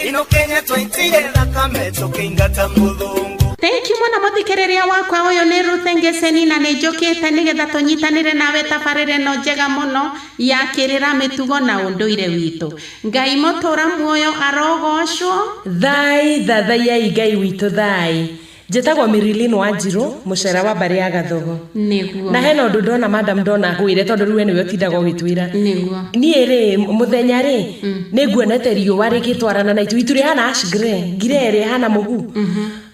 Ino Kenya twaitire thakame tũkĩingata mũthũngũ. Thank you mũno mũthikĩrĩria wakwa. Ũyũ nĩ Ruth Ngeseni na nĩ njũkĩte nĩgetha tũnyitanĩre nawe tabarĩra ĩno njega mũno ya kĩrĩra, mĩtugo na ũndũire witũ. Ngai mũtũra muoyo arogocwo. Thai, thathaiyai Ngai witũ. Thai, njĩtagwo Mirilin Wanjirũ, mũcera wa mbarĩ ya Gathogo. Na hena ũndũ ndona, madam, ndona ngwĩre tondũ rĩu we nĩwe ũtindaga ũgĩtwĩra. Niĩ rĩ, mũthenya rĩ, nĩ nguonete riũa rĩgĩtwarana na itu, itu rĩhana ash grey, grey rĩhana mũhu.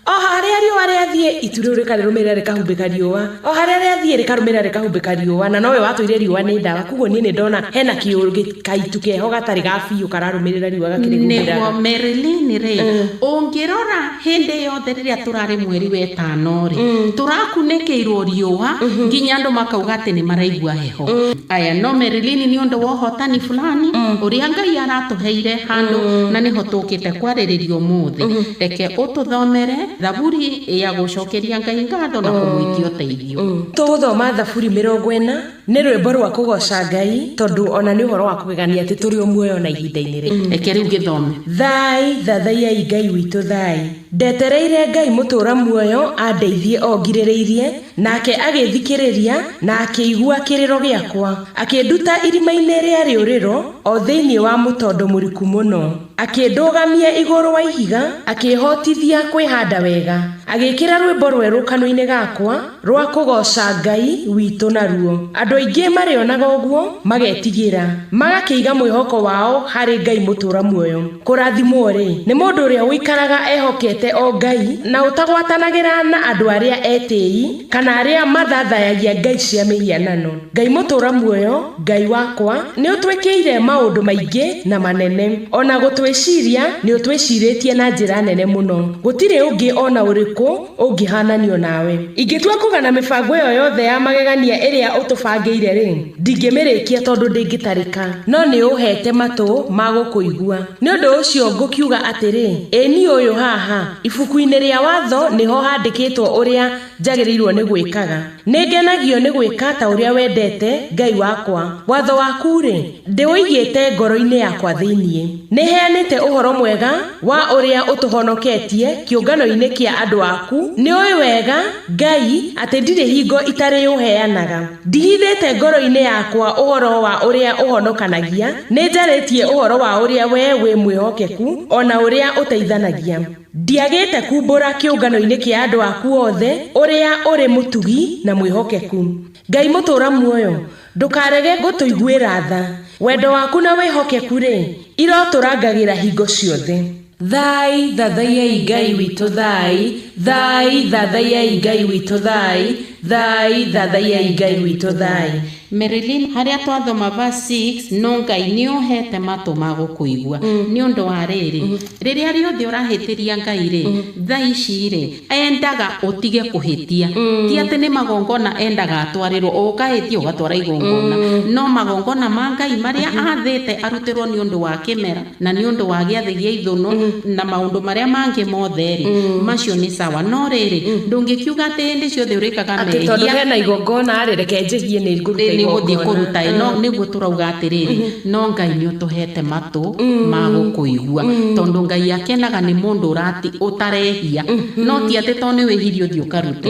O harĩa riũa rĩathiĩ, itu rĩu rĩkarĩrũmĩrĩra, rĩkahumbĩka riũa. O harĩa rĩathiĩ, rĩkarũmĩrĩra, rĩkahumbĩka riũa. Na nowe watwĩire riũa nĩ ndawa, koguo niĩ nĩ ndona hena kĩũgĩ kaitu keho gatarĩ ga biũ kararũmĩrĩra riũa gakĩrĩhumbĩraga. Marilyn rĩ, ũngĩrora hĩndĩ yothe rĩrĩa tũrarĩ mweri wa ĩtano rĩ, tũrakunĩkĩirwo riũa nginya andũ makauga atĩ nĩ maraigua heho. Aya, no Marilyn, nĩ ũndũ wa ũhotani fulani ũrĩa Ngai aratũheire handũ na nĩho tũkĩte kwarĩrĩria ũmũthĩ, reke ũtũthomere thaburi ya gũcokeria Ngai ngatho na kũmwĩtia ũteithio. Tũgũthoma thaburi 40. Nĩ rwĩmbo rwa kũgoca Ngai tondũ ona nĩ ũhoro wa kũgegania atĩ tũrĩ o muoyo na ihinda-inĩ rĩrĩ. Reke rĩu gĩthome. Thai, thathaiyai Ngai witũ. Thai, ndetereire Ngai mũtũra muoyo andeithie o ngirĩrĩirie, nake agĩthikĩrĩria na akĩigua kĩrĩro gĩakwa. Akĩnduta irima-inĩ rĩa rĩũrĩro, o thĩinĩ wa mũtondo mũriku mũno. Akĩndũgamia igũrũ wa ihiga, akĩhotithia kwĩhanda wega, agĩĩkĩra rwĩmbo rwerũ kanua-inĩ gakwa rwa kũgooca Ngai witũ naruo. Andũ aingĩ marĩonaga ũguo magetigĩra, magakĩiga mwĩhoko wao harĩ Ngai mũtũra muoyo. Kũrathimwo rĩ, nĩ mũndũ ũrĩa ũikaraga ehokete o Ngai na ũtagwatanagĩra na andũ arĩa etĩi kana arĩa mathathayagia ngai cia mĩhianano. Ngai mũtũra muoyo, Ngai wakwa, nĩ ũtwĩkĩire maũndũ maingĩ na manene. Ona gũtwĩciria nĩ ũtwĩcirĩtie na njĩra nene mũno. Gũtirĩ ũngĩ ona ũrĩkũ ũngĩhananio nawe. Ingĩtua kũgana mĩbango ĩyo yothe ya magegania ĩrĩa ũtũbangĩire rĩ, ndingĩmĩrĩkia tondũ ndĩngĩtarĩka. No nĩ ũheete matũ ma gũkũigua. Nĩ ũndũ ũcio ngũkiuga atĩrĩ, ĩ niĩ ũyũ haha. Ibuku-inĩ rĩa watho nĩho handĩkĩtwo ũrĩa njagĩrĩirwo nĩ gwĩkaga. Nĩ ngenagio nĩ gwĩka ta ũrĩa wendete, Ngai wakwa. Watho waku rĩ, ndĩũigĩte ngoro-inĩ yakwa thĩinĩ. Nĩ heanĩte ũhoro mwega wa ũrĩa ũtũhonoketie kĩũngano-inĩ kĩa andũ aku. Nĩ ũĩ wega, Ngai, atĩ ndirĩ hingo itarĩũheanaga. Ndihithĩte ngoro-inĩ yakwa ũhoro wa ũrĩa ũhonokanagia. Nĩ njarĩtie ũhoro wa ũrĩa we wĩ mwĩhokeku, o na ũrĩa ũteithanagia. Ndiagĩte kumbũra kĩũngano-inĩ kĩa andũ aku othe ũrĩa ũrĩ mũtugi na mwĩhokeku. Ngai mũtũra muoyo, ndũkarege gũtũiguĩra tha. Wendo waku na wĩhokeku rĩ, irotũrangagĩra hingo ciothe. Thai, thathaiyai Ngai witũ. Thai, thai, thathaiyai Ngai witũ. Thai, thai, thathaiyai Ngai witũ. Thai. Marilyn, harĩa twathoma verse 6, no Ngai nĩ ũhete matũ ma gũkũigua. Nĩ ũndũ wa rĩrĩ, rĩrĩa rĩothe ũrahĩtĩria Ngai rĩ, thaa ici rĩ, endaga ũtige kũhĩtia. Ti atĩ nĩ magongona endaga atwarĩrwo, ũkahĩtia ũgatwara igongona, no magongona ma Ngai marĩa athĩte arutĩrwo nĩ ũndũ wa kĩmera na nĩ ũndũ wa gĩathĩ gĩa ithũnũ na maũndũ marĩa mangĩ mothe rĩ, macio nĩ sawa. No rĩrĩ, ndũngĩkiuga atĩ hĩndĩ ciothe ũrĩkaga atĩ tondũ mehia hena igongona rĩ, reke njĩhie, nĩ ngũruta nĩ gũthiĩ igongona. Kũruta ĩ, no nĩguo tũrauga atĩrĩrĩ, no Ngai nĩ ũtũhete matũ ma gũkũigua, tondũ Ngai akenaga nĩ mũndũ ũrati ũtarehia, no ti atĩ tondũ nĩ wĩhirie ũthiĩ ũkarute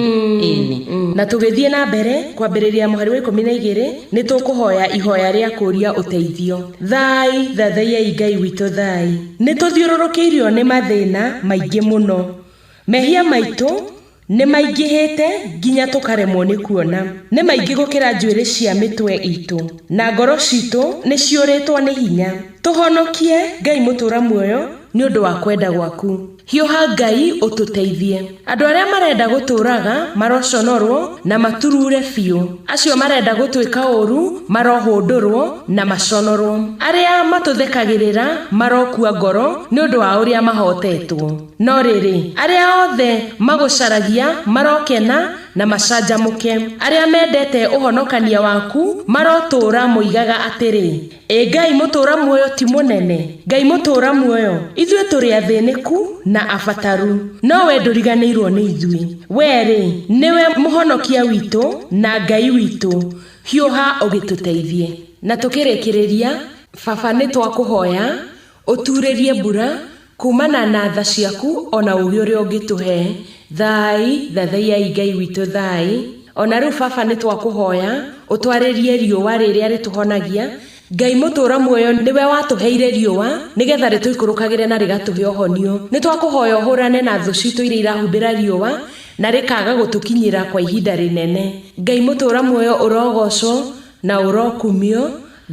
ĩni. Na tũgĩthiĩ na mbere kwambĩrĩria mũhari wa 12, nĩ tũkũhoya ihoya rĩa kũũria ũteithio. Thai, thathaiyai Ngai witũ. Thai, nĩ tũthiũrũrũkĩirio nĩ mathĩna maingĩ mũno. Mehia maitũ nĩ maingĩhĩte nginya tũkaremwo nĩ kuona. Nĩ maingĩ gũkĩra njuĩrĩ cia mĩtwe itũ, na ngoro citũ nĩ ciũrĩtwo nĩ hinya. Tũhonokie, Ngai mũtũra muoyo, nĩ ũndũ wa kwenda gwaku. Hiũha, Ngai, ũtũteithie. Andũ arĩa marenda gũtũũraga maroconorwo na maturure biũ. Acio marenda gũtwĩka ũũru marohũndũrwo na maconorwo. Arĩa matũthekagĩrĩra marokua ngoro nĩ ũndũ wa ũrĩa mahotetwo. No rĩrĩ, arĩa othe magũcaragia marokena na macanjamũke. Arĩa mendete ũhonokania waku marotũũra moigaga atĩrĩ, ĩ Ngai mũtũũra muoyo ti mũnene? Ngai mũtũũra muoyo, ithuĩ tũrĩ athĩnĩku na abataru, no we ndũriganĩirwo nĩ ithuĩ. We-rĩ, nĩwe mũhonokia witũ na Ngai witũ, hiũha ũgĩtũteithie. Na tũkĩrĩkĩrĩria, Baba, nĩ twakũhoya ũturĩrie mbura. Kumana na tha ciaku ona ũũgĩ ũrĩa ũngĩtũhe. Thai, thathaiyai Ngai witũ thai. Ona rĩu baba nĩ twakũhoya ũtwarĩrie riũa rĩrĩa rĩtũhonagia. Ngai mũtũra muoyo nĩwe watũheire riũa nĩgetha rĩtũikũrũkagĩre na rĩgatũhe ũhonio. Nĩ twakũhoya ũhũrane na thũ citũ iria irahumbĩra riũa na rĩkaga gũtũkinyĩra kwa ihinda rĩnene. Ngai mũtũra muoyo ũrogocwo na ũrokumio.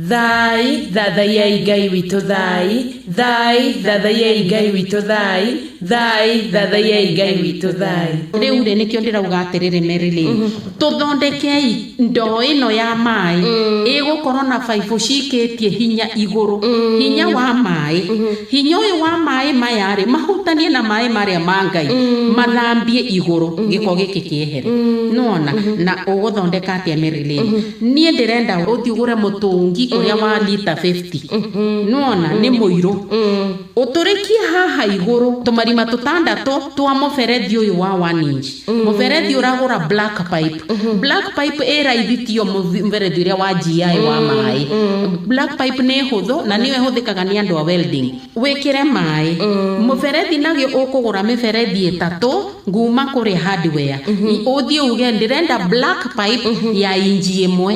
Thai, thathaiyai Ngai witũ thai. Thai, thathaiyai Ngai witũ thai. Thai, thathaiyai Ngai witũ thai. Rĩu rĩ nĩkĩo ndĩrauga atĩrĩrĩ Marilyn, tũthondekei ndoo ĩno ya maĩ ĩgũkorwo na baibũ cikĩtie hinya igũrũ, hinya wa maĩ, hinya ũyũ wa maĩ maya rĩ mahutanie na maĩ marĩa ma Ngai, mathambie igũrũ gĩko gĩkĩ kĩehere. Nĩwona? Na ũgũthondeka atĩa Marilyn? Niĩ ndĩrenda ũthiĩ ũgũre mũtũngi ũrĩa wa lita 50. Nĩwona? Nĩ mũirũ. Ũtũrĩkie haha igũrũ tũmarima tũtandatũ twa mũberethi ũyũ wa 1 inch. Mũberethi ũragũra black pipe. Black pipe ĩ raithi tio mũberethi ũrĩa wa GI wa maĩ. Black pipe nĩ hũthũ na nĩyo ĩhũthĩkaga nĩ andũ a welding. Wĩkĩre maĩ. Mũberethi nagĩo ũkũgũra mĩberethi ĩtatũ nguma kũrĩa hardware. Ũthiĩ uge ndĩrenda black pipe ya inji ĩmwe.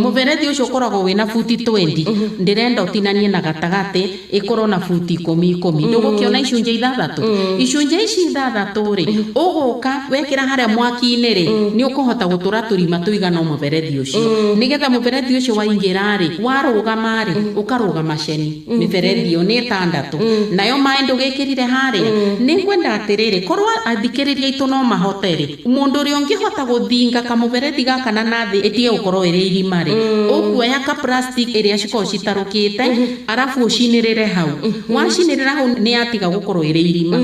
Mũberethi ũcio ũkoragwo wĩna buti 20. Ndĩrenda ũtinanie na gatagatĩ ĩkorwo na buti 10 10. Ndũgũkĩona icunjĩ ithathatũ. Icunjĩ ici ithathatũ rĩ, ũgũka wekĩra harĩa mwaki-inĩ rĩ, nĩ ũkũhota gũtũra tũrima tũigana mũberethi ũcio. Nĩgetha mũberethi ũcio waingĩra rĩ, warũgama rĩ, ũkarũgama ceni. Mĩberethi ĩyo nĩ ĩtandatũ. Nayo maĩ ndũgĩkĩrire harĩa. Nĩngwenda atĩrĩrĩ, korwo athikĩrĩria aitũ no mahote rĩ, mũndũ ũrĩa ũngĩhota gũthinga kamũberethi gaka na nathĩ ĩtige gũkorwo ĩrĩ irima rĩ, ũkuoya ka plastic ĩrĩa cikoragwo citarũkĩte, arabu ũcinĩrĩre hau. Wacinĩrĩra hau nĩ yatiga gũkorwo ĩrĩ irima.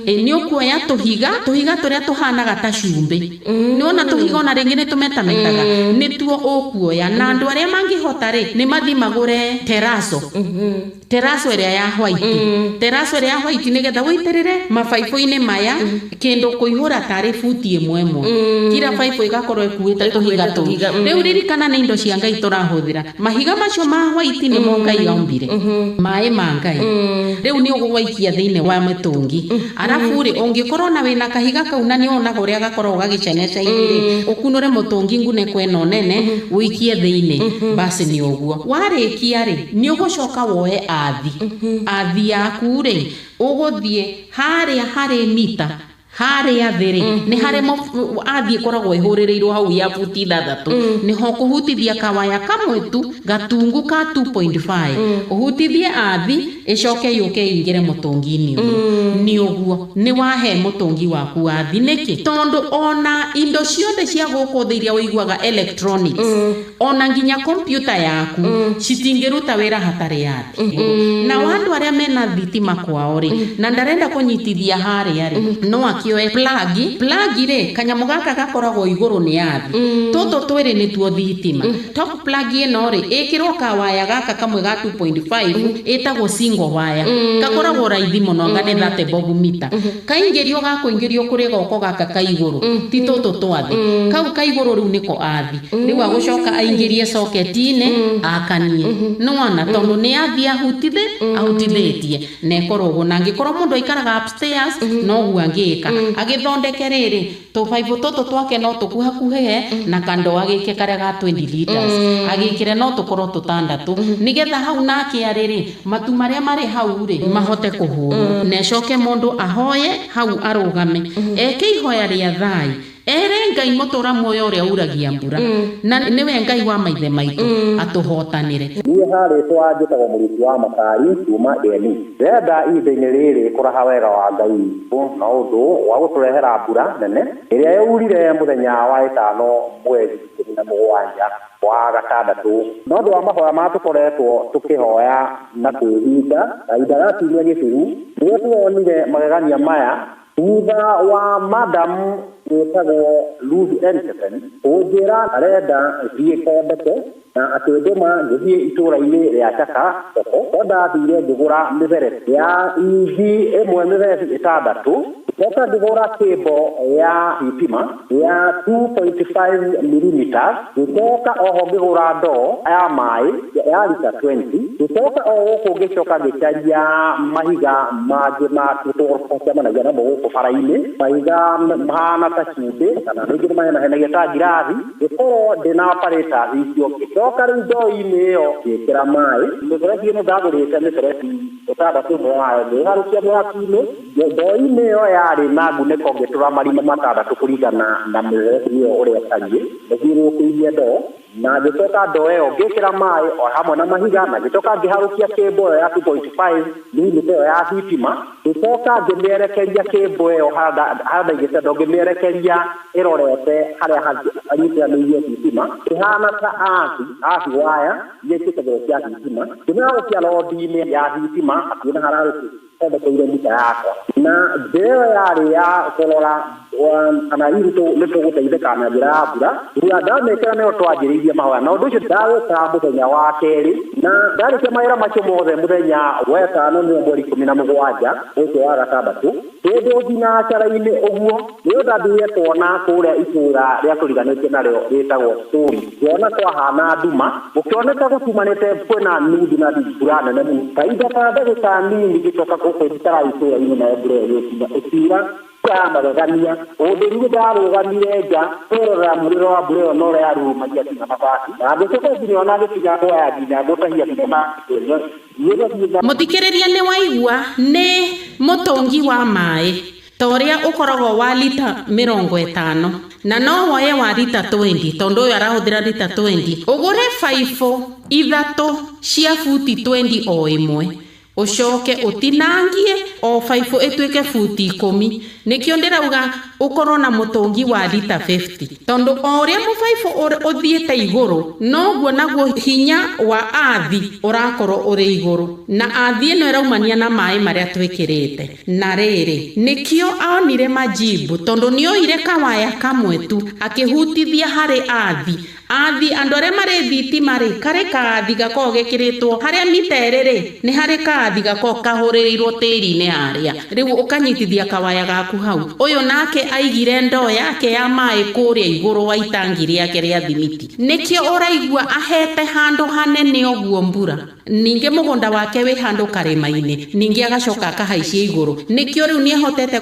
Nĩ ũkuoya tũhiga, tũhiga tũrĩa tũhanaga ta cumbĩ. Nĩwona tũhiga ona rĩngĩ nĩ tũmetametaga. Nĩtuo ũkuoya. Na andũ arĩa mangĩhota rĩ, nĩ mathiĩ magũre teraco. Teraco ĩrĩa ya white. Teraco ĩrĩa ya white nĩgetha ũitĩrĩre mabaibũ-inĩ maya kĩndũ kũihũra tarĩ buti ĩmwe ĩmwe. Kira baibũ ĩgakorwo ĩkuĩte tũhiga tũu. Rĩu ririkana nĩ indo cia Ngai tũrahũthĩra. Mahiga macio ma white nĩmo Ngai ombire. Maĩ ma Ngai. Rĩu nĩ ũgũgaikia thĩinĩ wa mĩtũngi. Arabu rĩ, ũngĩkorwo na wĩna kahiga kau na nĩ wonaga ũrĩa gakoragwo gagĩceneceini rĩ, ũkunũre mũtũngi ngunĩko ĩno nene, ũikie thĩinĩ. Basi nĩ ũguo. Warĩkia rĩ, nĩ ũgũcoka woe athi. Athi yaku rĩ, ũgũthiĩ harĩa harĩ mita, harĩa thĩ rĩ, nĩ harĩ athi ĩkoragwo ĩhũrĩrĩirwo hau ya buti ithathatũ. Nĩho ũkũhutithia kawaya kamwe tu, gatungu ka 2.5. Ũhutithie athi, ĩcoke yũke ĩingĩre mũtũngi-inĩ ũyũ. Nĩ ũguo, nĩ wahe mũtũngi waku athi. Nĩkĩ? Tondũ ona indo ciothe cia gũkũ thĩ iria ũiguaga electronics, ona nginya computer yaku, citingĩruta wĩra hatarĩ athi. Nao andũ arĩa mena thitima kwao rĩ, na ndarenda kũnyitithia harĩa rĩ, no akĩoe plug. Plug rĩ, kanyamũ gaka gakoragwo igũrũ nĩ athi. Tũtũ twĩrĩ nĩtuo thitima. Top plug ĩno rĩ, ĩkĩrwo kawaya gaka kamwe ga 2.5, ĩtagwo single wire. Gakoragwo raithi mũno, anga nĩ 30 bob mita. Kaingĩrio gakũingĩrio kũrĩ goko gaka ka igũrũ, ti tũtũ twa thĩ. Kau ka igũrũ rĩu nĩko athi. Rĩu agũcoka aingĩrie socket-inĩ, akanie. Nĩwona, tondũ nĩ athi ahutithĩtie. Na ĩkorwo ũguo. Na angĩkorwo mũndũ aikaraga upstairs, noguo angĩka. Agĩthondeke rĩrĩ, tũbaibũ tũtũ twake no tũkuhakuhĩhe, na kando agĩke karĩa ga 20 liters. Agĩkĩre no tũkorwo tũtandatũ. Nĩgetha hau nake arĩ rĩ, matu marĩa marĩ hau rĩ, mahote kũhũrwo. Na ĩcoke mũndũ ahoye hau arũgame. Eke ihoya rĩa thai. Ere Ngai mũtũra muoyo ũrĩa uragia mbura. Na nĩwe Ngai wa maithe maitũ, atũhotanĩre. Niĩ harĩtwa njĩtagwo Mũruti wa Makari kuma Eni. Ndĩrenda ihinda-inĩ rĩrĩ kũraha wega wa Ngai witũ na ũndũ wa gũtũrehera mbura nene ĩrĩa yaurire mũthenya wa ĩtano mweri 17 wa gatandatũ. Na ũndũ wa mahoya marĩa tũkoretwo tũkĩhoya na kwĩhinda kahinda ga kiumia gĩthiru, nĩguo tuonire magegania maya thutha wa madam wĩtagwo Ruth Eriksen kũnjĩra arenda thiĩ kondeke na akĩndũma ngĩthiĩ itũũra-inĩ rĩa Chaka soko. No ndathire ngĩgũra mĩberethi ya inji ĩmwe mĩberethi ĩtandatũ. Coka ngĩgũra cable ya thitima ya 2.5 mm. Ngĩcoka oho ngĩgũra ndoo ya maĩ ya lita 20. Ngĩcoka o gũkũ ngĩcoka ngĩcaria mahiga mangĩ ma tũcemanagia namo gũkũ bara-inĩ, mahiga mahana ta cumbĩ kana rĩngĩ nĩ mahenahenagia ta ngirathi. Ngĩkorwo ndĩna apparatus icio, ngĩcoka rĩu ndoo-inĩ ĩyo ngĩkĩra maĩ. Mĩberethi ĩno ndagũrĩte mĩberethi ĩtandatũ ĩmwe wayo, ngĩharũkia mwaki-inĩ. Ndoo-inĩ ĩyo yarĩ na ngunĩko, ngĩtũra marima matandatũ kũringana na mĩberethi ĩyo ũrĩa ĩtariĩ, ngĩthiũrũrũkĩirie ndoo na ngĩcoka ndoo ĩyo ngĩkĩra maĩ o hamwe na mahiga, na ngĩcoka ngĩharũkia cable ĩyo ya 2.5 mm ĩyo ya thitima. Ngĩcoka ngĩmĩerekeria cable ĩyo harĩa ndaigĩte ndoo, ngĩmĩerekeria ĩrorete harĩa hanyitithanĩirie thitima, ĩhana ta earth wire iria ciĩkagĩrwo cia thitima. Ngĩmĩharũkia rodi-inĩ ya thitima hakuhĩ na harĩa thondekeire mita yakwa, na njĩra ĩyo yarĩ ya kũrora kana hihi nĩ tũgũteithĩka na njĩra ya mbura. Mbura ndamĩkĩra nĩyo twanjĩrĩirie mahoya, na ũndũ ũcio ndawĩkaga mũthenya wa kerĩ, na ndarĩkia mawĩra macio mothe mũthenya wa ĩtano nĩyo mweri 17 ũcio wa gatandatũ, hĩndĩ thinacara-inĩ ũguo nĩyo ndambire kuona kũrĩa itũra rĩa tũriganĩtie narĩo rĩtagwo Tũri, ngĩona kwahana nduma, gũkĩoneka gũtumanĩte kwĩna nuthu na mbura nene mũno. Kahinda ka ndagĩka nini ngĩcoka gũkũ njikaraga itũra-inĩ, nayo mbura ĩyo ĩgĩkinya ĩkiura ya magegania. Ũndũ rĩu ndarũgamire nja kwĩrorera mũrĩro wa mbura ĩyo na ũrĩa yarurumagia nginya mabati, na ngĩcoka nginya ona ngĩkinya kuoya nginya ngũtahia nginya Mũthikĩrĩria nĩ waigua nĩ mũtũngi wa maĩ ta ũrĩa ũkoragwo wa lita 50, na no woye wa lita 20 tondũ ũyũ arahũthĩra lita 20. Ũgũre baibũ 3 cia buti 20 o ĩmwe, ũcoke ũtinangie o baibũ ĩtuĩke buti 10. Nĩkĩo ndĩrauga ũkorwo na mũtũngi wa lita 50, tondũ o ũrĩa mũbaibũ ũthiĩte igũrũ noguo naguo hinya wa athi ũrakorwo ũrĩ igũrũ, na athi ĩno ĩraumania na maĩ marĩa twĩkĩrĩte. Na rĩrĩ, nĩkĩo onire majibu, tondũ nĩoire kawaya kamwe tu akĩhutithia harĩ athi. Athi andũ arĩa marĩ thitima rĩ, karĩ kaathi gakoragwo gekĩrĩtwo harĩa mita ĩrĩ rĩ, nĩ harĩ kaathi gakoragwo kahũrĩrĩirwo tĩri-inĩ harĩa. Rĩu ũkanyitithia kawaya gaku hau. Ũyũ nake aigire ndoo yake ya maĩ kũrĩa igũrũ wa itangi rĩake rĩa thimiti. Nĩkĩo ũraigua ahete handũ hanene ũguo mbura. Ningĩ mũgũnda wake wĩ handũ karĩma-inĩ, ningĩ agacoka akahaicia igũrũ. Nĩkĩo rĩu nĩahotete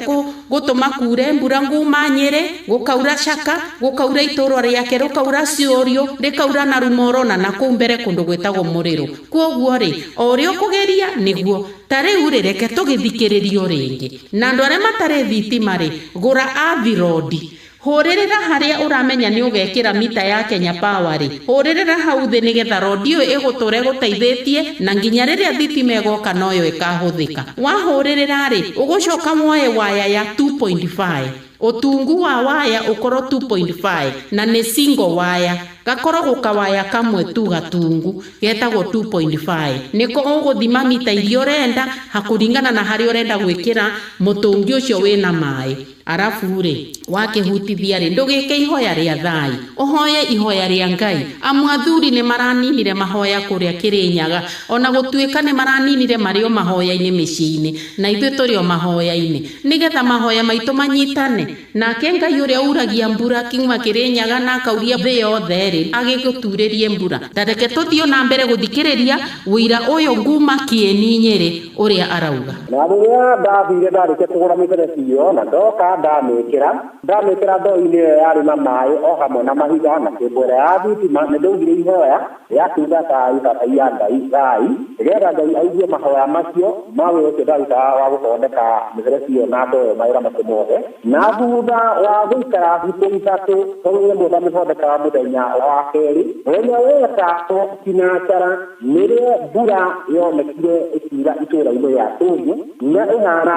gũtũma kure mbura nguma Nyĩrĩ, gũkaura Caka, gũkaura itũũra rĩake, rũkaura Cũrio, rĩkaura na Rumoro na nakũu mbere kũndũ gwĩtagwo Mũrĩrũ. Kwoguo rĩ, o ũrĩa ũkũgeria nĩguo. Ta rĩu rĩ, reke tũgĩthikĩrĩrio rĩngĩ. Na andũ arĩa matarĩ thitima rĩ, gũra athi rodi. Hũrĩrĩra harĩa ũramenya nĩ ũgekĩra mita ya Kenya Power rĩ, hũrĩrĩra hau thĩ nĩgetha rodi ĩyo ĩgũtũra ĩgũteithĩtie na nginya rĩrĩa thitima ĩgoka noyo ĩkahũthĩka. Wahũrĩrĩra rĩ, ũgũcoka woe waya ya 2.5. Ũtungu wa waya ũkorwo 2.5 na nĩ single waya, gakoragwo kawaya kamwe tu gatungu getagwo 2.5. Nĩko ũgũthima mita iria ũrenda hakũringana na harĩa ũrenda gwĩkĩra mũtũngi ũcio wĩna maĩ. Arabu rĩ, wakĩhutithia rĩ, ndũgĩke ihoya rĩa thai, ũhoye ihoya rĩa Ngai. Amu athuri nĩ maraninire mahoya kũrĩa Kĩrĩnyaga, ona gũtuĩka nĩ maraninire marĩ o mahoya-inĩ mĩciĩ-inĩ, na ithuĩ tũrĩ o mahoya-inĩ, nĩgetha mahoya maitũ manyitane. Nake Ngai ũrĩa uragia mbura kiuma Kĩrĩnyaga na akauria thĩ yothe rĩ, agĩgũturĩrie mbura. Ta reke tũthiĩ na mbere gũthikĩrĩria ũira ũyũ nguma Kĩeni Nyĩrĩ ũrĩa arauga. Na rĩrĩa ndathire ndarĩkia kũgũra mĩberethi ĩyo na ndoka ndamĩkĩra ndoo-inĩ ĩyo yarĩ na maĩ o hamwe na mahiga na kĩmbo ĩrĩa ya thitima, nĩ ndaugire ihoya rĩa kuuga thai thathaiya Ngai thai, nĩgetha Ngai aigue mahoya macio ma wĩra ũcio ndarutaga wa gũthondeka mĩberethi ĩyo na ndoo ĩyo mawĩra macio mothe. Na thutha wa gũikara thikũ 3, tondũ rĩmwe ndamĩthondekaga mũthenya wa kerĩ, mũthenya wa ĩtatũ thinacara nĩrĩo mbura yonekire ĩkiura itũũra-inĩ rĩa Tũriũ, na ĩhana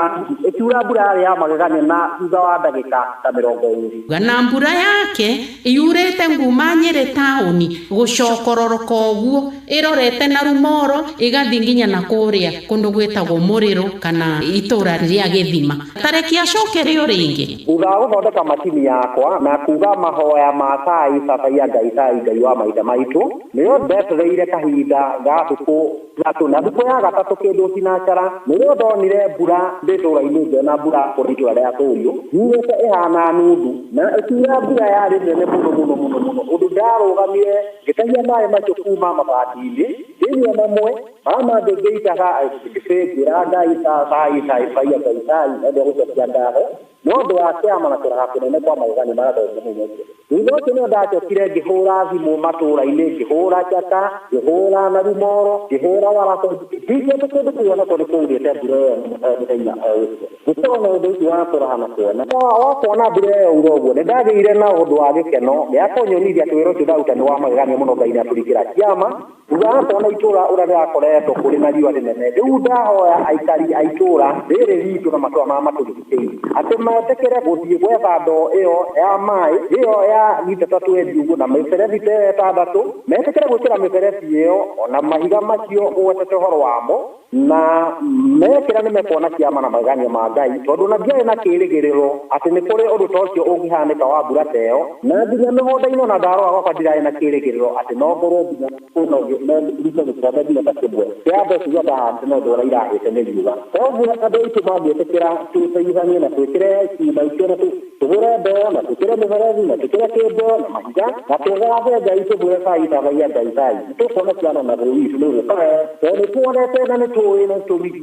ĩkiura mbura yarĩ ya magegania, na thutha wa ndagĩka ta 20. Na mbura yake yurĩte nguma Nyĩrĩ taũni gũcokororoka ũguo ĩrorete na Rumoro ĩgathiĩ nginya na kũrĩa kũndũ gwĩtagwo Mũrĩrũ kana itũra rĩa Gĩthima. Tareke acokere o rĩngĩ. Thutha wa gũthondeka macini yakwa na kuga mahoya ma cai thathaiya Ngai cai Ngai wa maithe maitũ, nĩyo ndetereire kahinda ga thikũ 3 na thikũ ya gatatũ kĩndũ thinacara nĩrĩo ndonire mbura ndĩ itũra-inĩ, ngĩona mbura kũrĩ itũra rĩa Tũriũ yurĩte ĩhana nuthu, na ĩkiura mbura yarĩ nene mũno mũno mũno mũno ũndũ ndarũgamire ngĩtahia maĩ macio kuma mabati-inĩ ngĩnyua mamwe, marĩa mangĩ ngĩitaga ngĩra Ngai cai cai thathaiya Ngai cai nĩũndũ wa gũcokia ngatho no ũndũ wa kĩama na kũraha kũnene kwa magegania marĩa ndonire mũthenya ũcio. Thutha ũcio nĩo ndacokire ngĩhũra thimũ matũra-inĩ, ngĩhũra Chaka, ngĩhũra na Rumoro, ngĩhũra Waraco, ndingĩte kũndũ kũu onakwo nĩ kwaurĩte mbura ĩyo mũthenya o ũcio. Gũkorwo na ũndũ ũcio wa kũraha na kuona wa kuona mbura ĩyo yaura ũguo, nĩ ndagĩire na ũndũ wa gĩkeno gĩa kũnyonithia atĩ wĩra ũcio ndaruta nĩ wa magegania mũno. Ngai nĩatũringĩra kĩama. Thutha wa kuona itũra ũrĩa rĩrakoretwo kũrĩ na riũa rĩnene, rĩu ndahoya aikari a itũra rĩrĩ ritũ na matũra marĩa matũrigicĩirie atĩ metĩkĩre gũthiĩ gwetha ndoo ĩyo ya maĩ ĩyo ya lita 3 ũguo na mĩberethi ta ĩyo 6, metĩkĩre gwĩkĩra mĩberethi ĩyo ona mahiga macio ũgwetete ũhoro wamo, na mekĩra nĩ mekuona kĩama na magegania ma Ngai, tondũ na ndiarĩ na kĩĩrĩgĩrĩro atĩ nĩ kũrĩ ũndũ ta ũcio ũngĩhanĩka wa mbura ta ĩyo, na nginya mĩgũnda-inĩ ona ndarora gwakwa ndirarĩ na kĩĩrĩgĩrĩro atĩ no ngorwo nginya ndute gĩkombe nginya ta kĩmwe kĩa mbeca iria ndahandĩte no ũndũ ũrĩa irahĩte nĩ riũa. Koguo andũ aitũ mangĩtĩkĩra tũteithanie na twĩkĩre ciuma icio na tũgũre ndoo na twĩkĩre mĩberethi na twĩkĩre kĩndũ na mahiga na tũgathe Ngai tũmwĩre cai thathaiya Ngai cai, nĩtũkuona ciana na bũrũri witũ nĩ ũgũka wega, tondũ nĩtuonete na nĩtũĩ na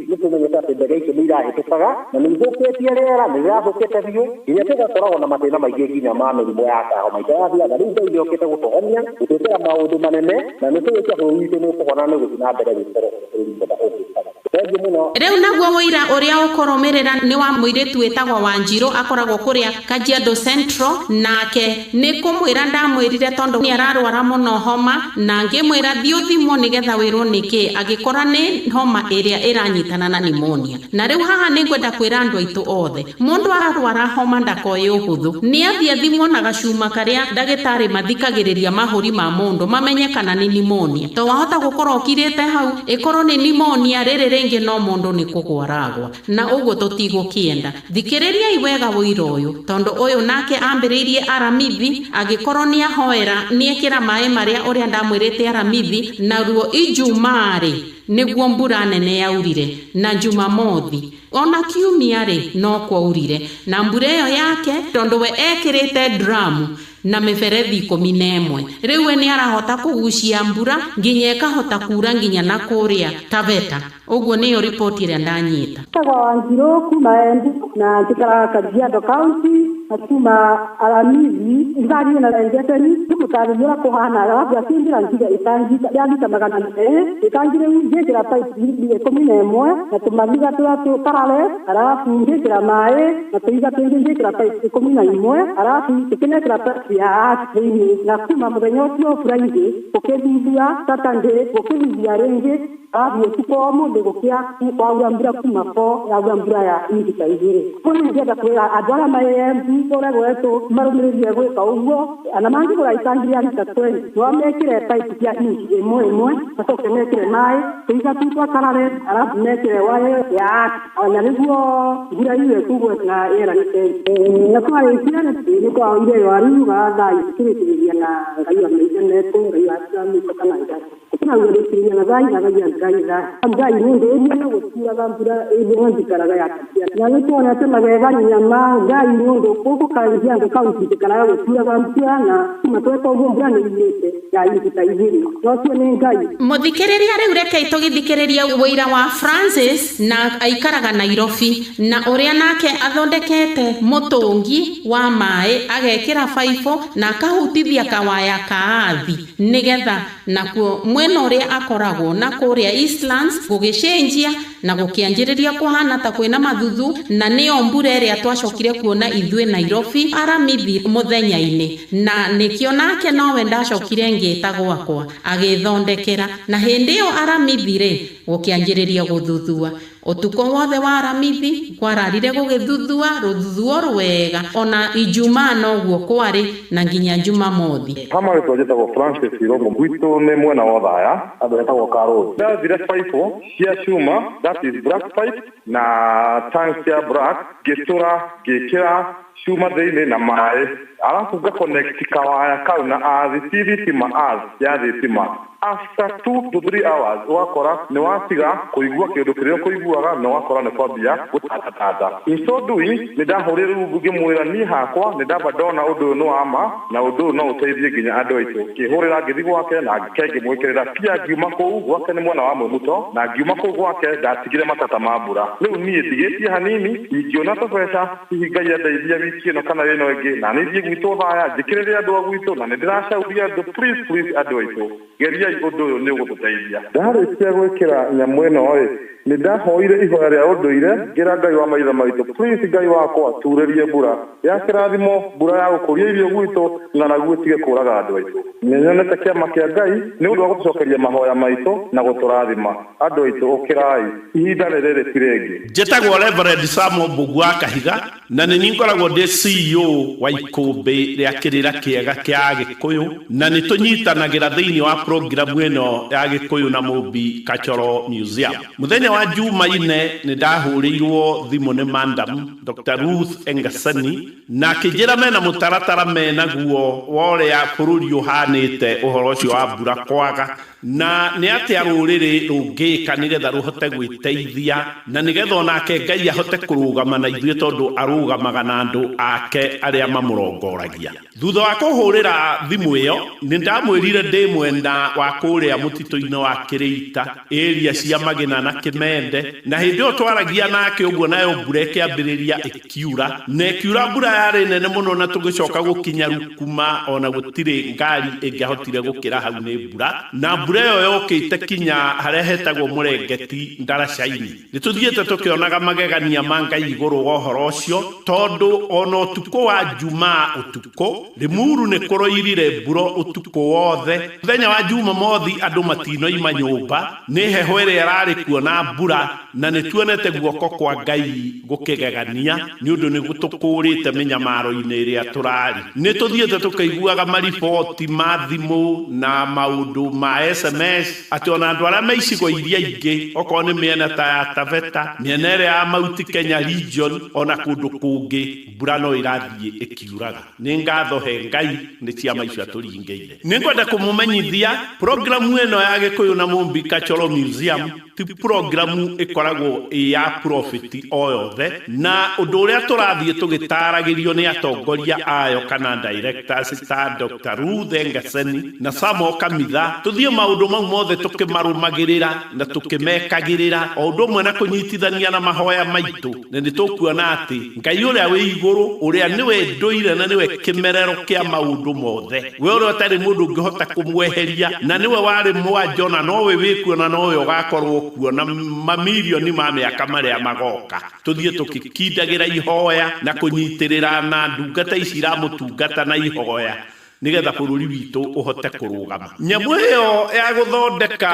nĩtũmenyete atĩ ndege icio nĩ irahĩtũkaga na nĩ ithũkĩtie rĩera, nĩ rĩrathũkĩte biũ nginya tũgakoragwo na mathĩna maingĩ nginya ma mĩrimũ ya kahoma itarathiaga. Rĩu Ngai nĩokĩte gũtũhonia, gũtwĩkĩra maũndũ manene, na nĩtũĩ bũrũri witũ nĩ ũkũhona, nĩ ũgũthiĩ na mbere gũkorwo bũrũri mwega ũngĩkaga. Thengiũ mũno. Rĩu naguo ũira ũrĩa ũkũrũmĩrĩra nĩ wa mũirĩtu wĩtagwo Wanjirũ, akoragwo kũrĩa Kajiado Central, nake nĩ kũmwĩra ndamwĩrire tondũ nĩ ararwara mũno homa, na ngĩmwĩra thiĩ ũthimwo nĩgetha wĩrwo nĩkĩ, agĩkora nĩ homa ĩrĩa ĩranyitana na pneumonia. Na rĩu haha nĩ ngwenda kwĩra andũ aitũ othe, mũndũ ararwara homa ndakoe ũhũthũ, nĩ athiĩ athimwo na gacuma karĩa ndagĩtarĩ mathikagĩrĩria mahũri ma mũndũ mamenye kana nĩ pneumonia, to wahota gũkorwo ũkirĩte hau ĩkorwo nĩ pneumonia, rĩrĩ rĩngĩ no mũndũ nĩ kũgwa aragwa, na ũguo tũtigũkĩenda. Thikĩrĩriai wega ũira ũyũ, tondũ ũyũ nake ambĩrĩirie aramithi agĩkorwo nĩ ahoera nĩekĩra maĩ marĩa ũrĩa ndamwĩrĩte aramithi, naruo ijumaa-rĩ nĩguo mbura nene yaurire, na jumamothi ona kiumia-rĩ no kwaurire, na mbura ĩyo yake tondũ we ekĩrĩte dramu na mĩberethi 11, rĩu we nĩ arahota kũgucia mbura nginya ĩkahota kura nginya na kũrĩa Taveta. Ũguo nĩyo riboti ĩrĩa ndanyita. Njĩtagwo Wanjirũ kuma Embu na njikaraga Kajiado County na kuma Aramithi ngari na njeteni ndimũtarĩria ũrĩa kũhana, arabu akĩnjĩra njige itangi rĩa lita 200, itangi rĩu ngĩkĩra pipe 11 na tũmahiga tũrĩa tũkarare, arabu ngĩkĩra maĩ na tũiga tũingĩ ngĩkĩra pipe 11, arabu tũkĩnekĩra pipe ya thĩinĩ, na kuma mũthenya ũcio Friday gũkĩthithia, Saturday gũkĩthithia rĩngĩ, arabu ũtukũ wa ũmũthĩ gũkĩa kwaura mbura kuma 4 yaura mbura ya inji ta 2. Kũu nĩngĩenda kwĩra andũ arĩa marĩ Embu kũrĩa gwetũ marũmĩrĩrie gwĩka ũguo, na mangĩgũra itangi rĩa lita 20 no mekĩre pipe cia inji 1 macoke mekĩre maĩ tũiga tũu twa karare, arabu mekĩre waya ya na nĩguo mbura yure kũgwe na rĩera rĩcenjie. Na twarĩkia nĩ twaoire waru wa thaa tũkĩrĩkĩrĩria na Ngai wa maithe metũ, Ngai wa Abrahamu, Isaka na Jakubu. Tũkĩrĩkĩrĩria na thaa ithathagia Ngai thaa Ngai nĩ ũndũ ũrĩa no gũtiuraga mbura ĩrĩa njikaraga ya Kajiado. Na nĩ tuonete magegania ma Ngai nĩ ũndũ gũkũ Kajiado County njikaraga gũtiuraga mbura, na kuma tweka ũguo mbura nĩ yurĩte ya inji ta 2. No ũcio nĩ Ngai. Mũthikĩrĩria rĩu rekei tũgĩthikĩrĩria ũira wa Francis, na aikaraga Nairobi, na ũrĩa nake athondekete mũtũngi wa maĩ agekĩra baibũ na akahutithia kawaya kaathi nĩgetha nakuo mwena ũrĩa akoragwo na kũrĩa Eastlands gũgĩcenjia na gũkĩanjĩrĩria kũhana ta kwĩna mathuthu, na nĩyo mbura ĩrĩa twacokire kuona ithuĩ Nairobi aramithi mũthenya-inĩ, na nĩkĩo nake nowe ndacokire ngĩta gwakwa agĩthondekera, na hĩndĩ ĩyo aramithi rĩ Gũkĩanjĩrĩria gũthuthua ũtukũ wothe wa Aramithi, kwararire gũgĩthuthua rũthuthuo rwega, ona Ijumaa noguo kwarĩ, na nginya Jumamothi. Hama rĩtwa njĩtagwo Francis Irũngũ, gwitũ nĩ mwena wa Othaya, handũ hetagwo Karũĩ. Ndathire baibũ cia cuma, that is black pipe, na tank cia black, ngĩtũra ngĩkĩra cuma thĩinĩ na maĩ, arabu nga connect kawaya kau na earth, ti thitima, earth ya thitima. After 2 to 3 hours ũgakora nĩ watiga kũigua kĩndũ kĩrĩa ũkũiguaga, na ũgakora nĩ kwambia gũtandatanda. In so doing, nĩ ndahũrire rĩu ngĩmwĩra niĩ hakwa nĩ ndamba ndona ũndũ ũyũ nĩ wa ma, na ũndũ ũyũ no ũteithie nginya andũ aitũ. Ngĩhũrĩra ngĩthiĩ gwake na ngĩke ngĩmwĩkĩrĩra pia. Ngiuma kũu gwake, nĩ mwena wa Mwĩmuto, na ngiuma kũu gwake ndatigire matata ma mbura. Rĩu niĩ ndigĩtie hanini, ingĩona tũbeca hihi Ngai andeithia wiki ĩno kana ĩno ĩngĩ, na nĩ thiĩ gwitũ Thaya njĩkĩrĩre andũ a gwitũ, na nĩ ndĩracauria andũ, please, please, andũ aitũ, geriai ũndũ ũyũ, nĩ ũgũtũteithia. Ndarĩkia gwĩkĩra nyamũ ĩno rĩ, nĩ ndahoire ihoya rĩa ũndũire, ngĩra Ngai wa maithe maitũ, please Ngai wakwa, turĩrie mbura ya kĩrathimo, mbura ya gũkũria irio gwitũ, ng'aragu ĩtige kũraga andũ aitũ. Nĩ nyonete kĩama kĩa Ngai nĩ ũndũ wa gũtũcokeria mahoya maitũ na gũtũrathima. Andũ aitũ, ũkĩrai, ihinda nĩ rĩrĩ, ti rĩngĩ. Njĩtagwo Reverend Samuel Mbũgua wa Kahiga, na nĩ niĩ ngoragwo ndĩ CEO wa ikũmbĩ rĩa kĩrĩra kĩega kĩa Agĩkũyũ, na nĩ tũnyitanagĩra thĩinĩ wa programu ĩno ya Gĩkũyũ na Mũmbi Cultural Museum. Mũthenya wa Jumaine nĩ ndahũrĩirwo thimũ nĩ Madam Dr. Ruth Engasani, na akĩnjĩra mena mũtaratara menaguo wa ũrĩa bũrũri ũhanĩte, ũhoro ũcio wa mbura kwaga, na nĩ atĩa rũrĩrĩ rũngĩka nĩgetha rũhote gwĩteithia, na nĩgetha onake Ngai ahote kũrũgama na ithuĩ, tondũ arũgamaga na andũ ake arĩa mamũrongoragia. Thutha wa kũhũrĩra thimũ ĩyo, nĩ ndamwĩrire ndĩ mwena wa kũrĩa mũtitũ-inĩ wa Kĩrĩita, area cia Magina na Kĩmende, na hĩndĩ ĩyo twaragia nake ũguo, nayo mbura ĩkĩambĩrĩria ĩkiura, na ĩkiura mbura yarĩ nene mũno, na tũgĩcoka gũkinya Rukuma ona gũtirĩ ngari ĩngĩahotire gũkĩra hau nĩ mbura, na mbura ĩyo yokĩte kinya harĩa hetagwo Mũrengeti ndaraca-inĩ. Nĩ tũthiĩte tũkĩonaga magegania ma Ngai igũrũ wa ũhoro ũcio, tondũ ona ũtukũ wa Jumaa ũtukũ Limuru nĩ kũroirire mbura ũtukũ wothe. Mũthenya wa Jumamothi andũ matinoima nyũmba nĩ heho ĩrĩa ĩrarĩ kuo na mbura, na nĩ tuonete guoko kwa Ngai gũkĩgegania, nĩ ũndũ nĩ tũkũrĩte mĩnyamaro-inĩ ĩrĩa tũrarĩ. Nĩ tũthiĩte tũkĩiguaga mariboti ma thimũ na maũndũ ma SMS atĩ ona andũ arĩa me icigo iria ingĩ, okorwo nĩ mĩena ta ya Taveta, mĩena ĩrĩa ya Mount Kenya region, ona kũndũ kũngĩ mbura no ĩrathiĩ ĩkiuraga. Nĩ ngatho he Ngai nĩ ciama icio atũringĩire. Nĩ ngwenda kũmũmenyithia programu ĩno ya Gĩkũyũ na Mũmbi Cultural Museum ti programu ĩkoragwo ĩ ya profit o yothe, na ũndũ ũrĩa tũrathiĩ tũgĩtaragĩrio nĩ atongoria ayo kana directors ta Dr. Ruth Engaseni na Samuel Kamitha, tũthiĩ maũndũ mau mothe tũkĩmarũmagĩrĩra na tũkĩmekagĩrĩra, o ũndũ ũmwe na kũnyitithania na mahoya maitũ, na nĩ tũkuona atĩ Ngai ũrĩa wĩ igũrũ, ũrĩa nĩwe ndũire na nĩwe kĩmerero kĩa maũndũ mothe, we ũrĩa ũtarĩ mũndũ ũngĩhota kũmweheria, na nĩwe warĩ mwanjo na nowe wĩkuo na nowe ũgakorwo kuo na mamirioni ma mĩaka marĩa magoka, tũthiĩ tũkĩkindagĩra ihoya na kũnyitĩrĩra na ndungata ici iramũtungata na ihoya, nĩgetha bũrũri witũ ũhote kũrũgama. Nyamũ ĩyo ya gũthondeka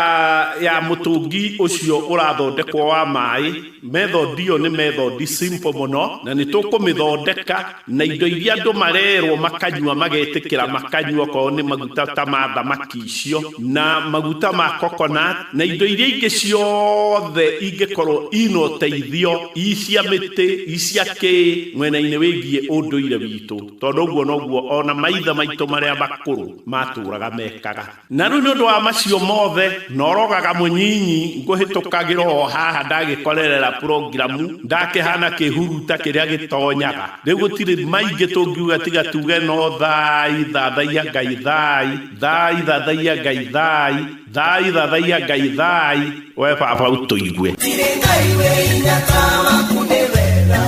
ya mũtũngi ũcio ũrathondekwo wa maĩ, method ĩyo nĩ method simple mũno, na nĩ tũkũmĩthondeka na indo iria andũ marerwo makanyua, magetĩkĩra makanyua, okorwo nĩ maguta ta ma thamaki icio na maguta ma coconut na indo iria ingĩ ciothe ingĩkorwo ina ũteithio, i cia mĩtĩ, i cia kĩ mwena-inĩ wĩgiĩ ũndũire witũ, tondũ ũguo noguo ona maithe maitũ marĩa makũrũ matũraga mekaga. Na rĩu nĩ ũndũ wa macio mothe, na orogaga mũnyinyi ngũhĩtũkagĩra o haha ndagĩkorerera programu, ndakĩhana kĩhuruta kĩrĩa gĩtonyaga. Rĩu gũtirĩ maingĩ tũngiuga tiga tuge no thai thathaiya Ngai, thai thai thathaiya Ngai, thai thai thathaiya Ngai, thai we baba ũtũigue. Tirĩ Ngai wĩ hinya ta waku, nĩ wega.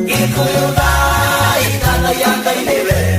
Gĩkũyũ thai, thathaiya Ngai, nĩ wega.